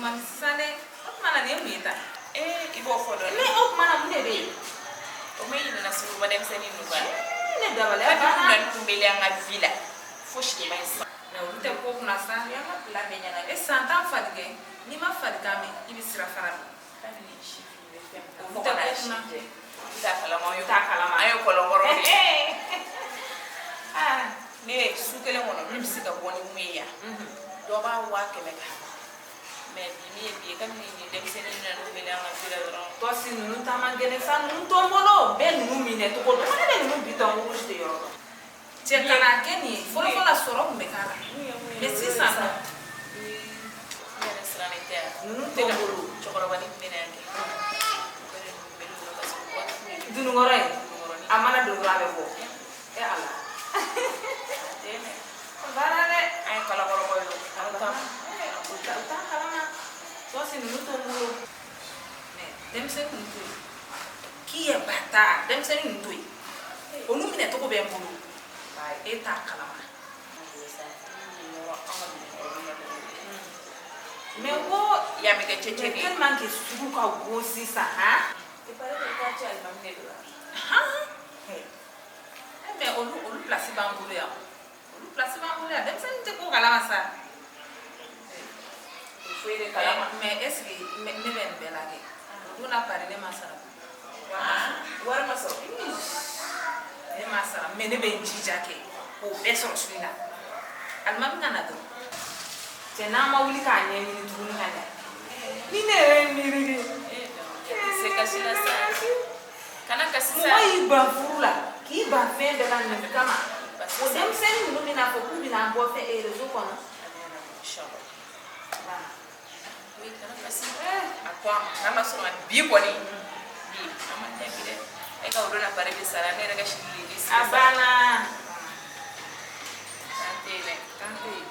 man di sisan dɛ. O tuma na nin ye mun ye tan? Ee, i b'o fɔ dɔɔni. Mais o tuma na mun de bɛ yen? O ma ɲinɛna suguba denmisɛnnin ninnu kan. Ne dabali Kabi banna. na kun bɛ an ka vie la, fosi de ma ɲi sisan. Mais olu tɛ ko kunna sa. An ka bila bɛɛ ɲagami. E san 10 falikɛ, n'i ma falikan mɛn, i bɛ sira fara dɔn. Kabini sifin bɛ fɛn min Olu fo tɛ ka n'a ko si kunna. jɛ. Olu t'a kalama, Olu t'a kalama. An ye kɔlɔnkɔrɔ de ye. Ah. Ne ye su kelen kɔnɔ, ne bɛ se ka bɔ ni mun ye yan, dɔ b'a 100 000 kan. Mais bi min ye bi ye, kabini nin denmisɛnnin nana bɛ an ka vie la dɔrɔn. Tɔsi ninnu ta man gɛlɛn sa, ninnu to n bolo, bɛɛ ninnu minɛ cogo dɔn. Ne bɛ ninnu bitɔn rouge de yɔrɔ dɔn. Cɛ kana kɛ nin ye, fɔlɔfɔlɔ la sɔrɔ tun bɛ k'a la. Mais sisan nɔ. Ne yɛrɛ sirannen tɛ yan. Ninnu to n bolo. Cɛkɔrɔba ni tun bɛ na yan kɛ. U bɛ ninnu bɛ ninnu parce que waati de don. Dununkɔrɔ ye, Dununkɔrɔnin. a mana don dɔrɔn a bɛ bɔ. E Ala. Den dɛ. Baara dɛ. An ye kalakɔrɔbaw ye o. An t'a U t'a kalama. Tɔsi ninnu to n bolo. Mais denmisɛnnin ninnu to yen. K'i yɛ bata, denmisɛnnin ninnu to yen. Olu minɛ cogo bɛ n bolo. E t'a kalama. Mais ko Yan bɛ kɛ cɛcɛ de ye. Tellement que sugu ka go sisan han. Il paraît que quartier alimami de don. Han. Mais olu place b'an bolo yan. Olu place b'an bolo yan. Denmisɛnnin tɛ ko kalama sa. Foyi de kalama. Mais est ce que ne bɛ nin bɛɛ la kɛ? O don na pari ne ma sara. Wari ma sɔrɔ. Ne ma sara, mais ne bɛ n jija kɛ k'o bɛɛ sɔrɔ su in na. Alimami ka na dɔrɔn. Cɛ n'an ma wuli k'a ɲɛɲini tuguni ka ɲɛ. Ni ne yɛrɛ ye miiri kɛ. Se kasi la sa. Kana kasi sa. Mɔgɔ y'i ban furu la, k'i ban fɛn bɛɛ la nin kama. O denmisɛnnin ninnu bɛna fɔ k'u bɛna an bɔ fɛn réseau kɔnɔ. Kana kasi. A ko a ma n'ala sɔnna bi kɔni. Bi an ma tɛ bi dɛ. E ka o don na pari bɛ sara, ne yɛrɛ ka sini de bɛ sigi. A banna. An tɛ yen dɛ. An tɛ yen.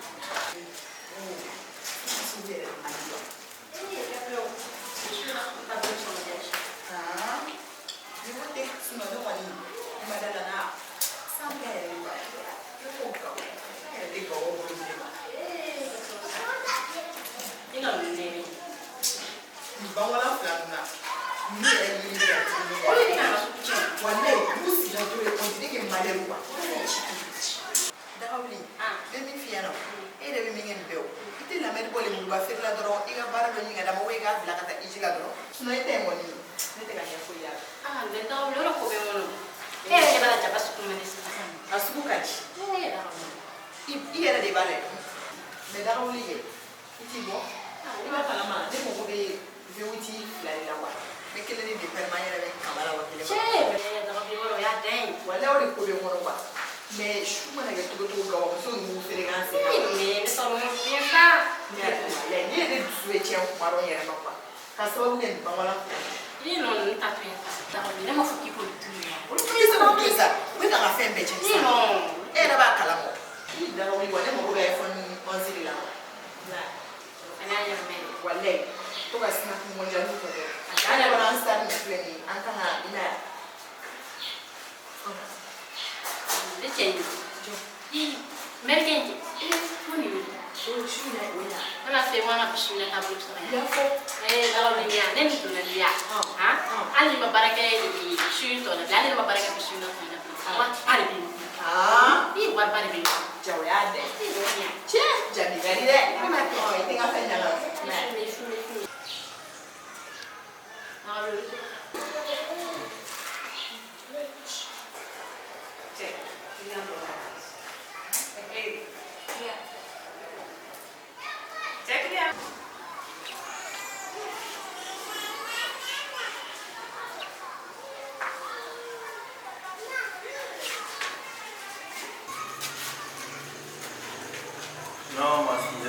Non, ma fille,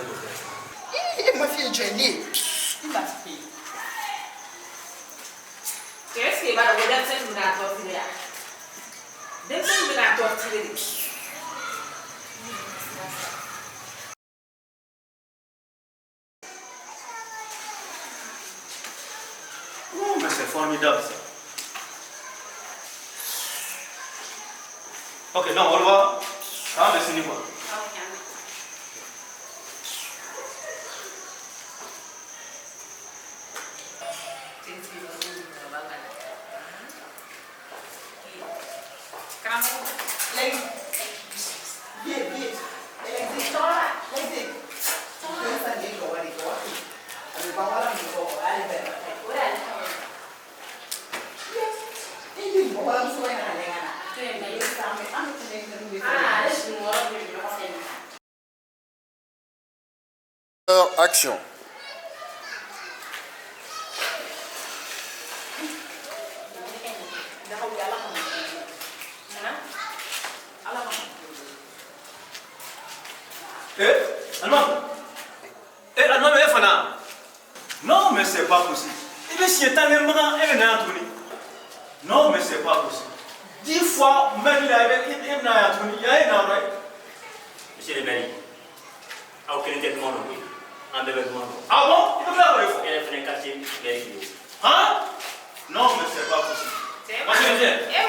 j'ai Ma fille est gênée. Ma fille. Est-ce qu'il va y avoir denmisɛnnin bɛna torturer yan? Denmisɛnnin bɛna torturer de. Oh, mais c'est formidable ça. Ok, donc au revoir. Ah, mais c'est quoi? Karamɔgɔ. Lɛgi. Bie bie. Ɛlɛgi tɔɔrɔ lɛgi. Den san den kɔ wari kɔ waati. A bɛ ban wala min kɔ ale bɛ. O de y'ale ta ye. I bɛ mɔgɔ wala muso in na lɛ ka na. An bɛ tɛmɛ ni bɛ. Aa ale sigi wɔɔrɔ de bɛ ɲɔgɔn fɛ nin na. Action. Eh, Alima. Eh, Alima, e fana. Non, mais c'est pas possible. I bɛ siɲɛ 10 kɛ Makan, e bɛ na yan tuguni. Non, mais c'est pas possible. 10 fois n bɛ la, e bɛ na yan tuguni. Yan ye na yɔrɔ ye. Monsieur le maire, aw kelen tɛ duman dɔn koyi. An bɛɛ bɛ duman dɔn. Ah bon? I bɛ tila k'o de fɔ. E yɛrɛ fɛnɛ quartier maire ye. Hein? Non, mais c'est pas possible. Cɛ Moi, je viens. e